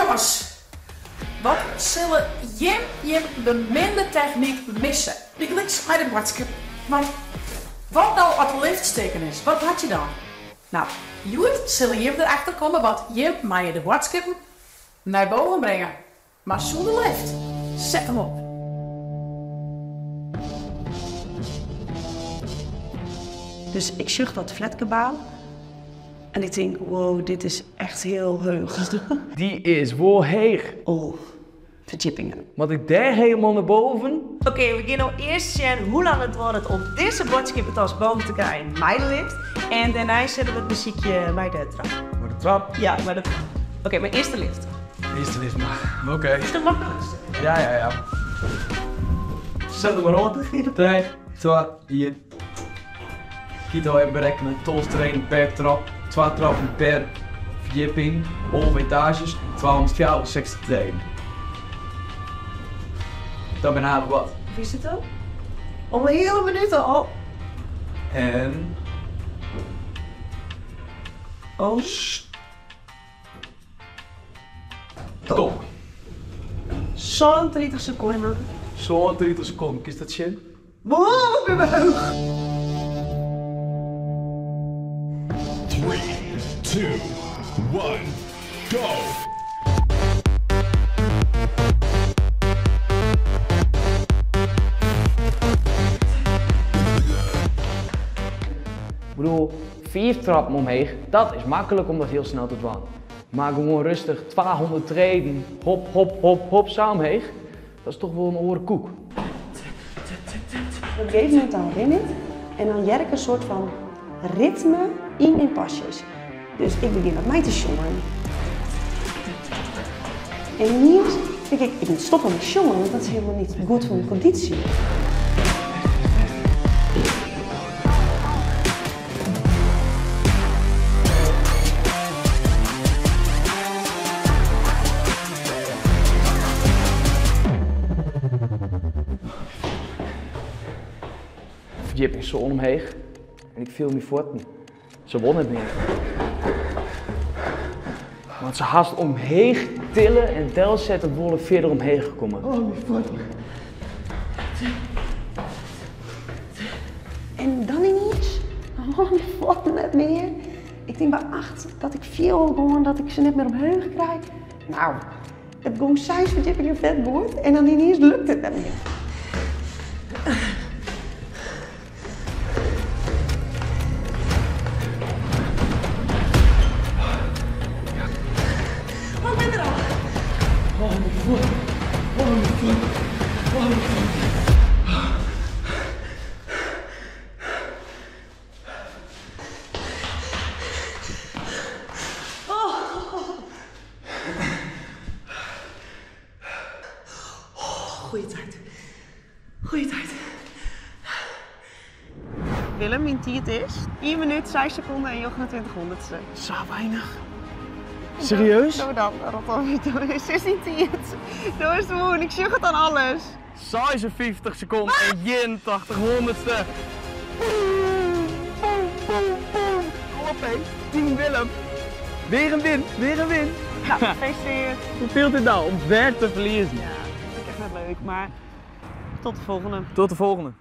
Jonges, wat sille jim jim beminde technyk misse? Bygelyks mei de boadskip. Want wat no as de lift stikken is, wat moat je dan? No, hjoed sille jim der achter komme wat jim meie de boadskippen nei boven bringe, mar sûnder lift. Set him op. Dus ik sjoch dat flatgebou en ik tink, wow, dit is echt hiel heech. Dy is wol heech. Oh, ferdjippingen. Moat ik dêr helemaal nei boven? Oké, we gean no earst sjen hoe lang it duorret om dizze boadskippetas boven te krijen mei de lift. En dêrnei sille we it besykje mei de trap. Mei de trap? Ja, mei de trap. Oké, mar earst de lift. Earst de lift mar. Oké. Is dat maklikste? Ja, ja, ja. Set him mar oan. Trije, twa, ien. Kito even berekkene, 12 treden per trap, twa trappen per ferdjipping, 11 etaazjes, 264 treden. Dat binne aardich wat. Wist it al? Om in hiele minút al. En. Oh. Top. 37 sekonden. 37 sekonden, kinst dat sjen? Wow, ik bin beheech! 3, 2, 1, go! Ik bedoel, fiif trappen omheech, dat is maklik om dat hiel snel te dwaan. Mar gewoan rêstich 200 treden, hop, hop, hop, hop, sa omheech, dat is toch wol in oare koek. Op in gegeven momint dan rin ik en dan hear ik in soart fan ritme yn myn pasjes. Dus ik begjin wat mei te sjongen. En yniens tink ik, ik moat stoppe mei sjongen, want dat is hielendal net goed foar myn kondysje. Ferdjipping sân omheech en ik fiel myn fuotten. Se wol net mear. Want se hast omheech tille en delsette wolle fierder omheech komme. Oh, myn fuotten. En dan yniens, dan wolle myn fuotten net mear. Ik tink by acht dat ik fiel gewoan dat ik se net mear omheech krij. Nou, it gong seis ferdjippingen fet goed en dan yniens lukt it net mear. Oh, ik bin der al. Oh, myn fuot. Oh, myn fuot. Oh, myn fuot. Goeie tiid. Goeie tiid. Willem, myn tiid is ien minút, seis sekonden en 29 hûnderdste. Sa weinich? Serieus? No dan, rot op, it is dyn tiid. Do hast wûn, ik sjoch it oan alles. 56 sekonden en 81 hûnderdste. Boem, boem, boem, boem. Kom op, hé. Team Willem. Wer in win, wer in win. Nou, gefeliciteerd. Hoe fielt dit nou om wer te ferliezen? Ja, dat vind ik echt net leuk, mar tot de folgjende. Tot de folgjende.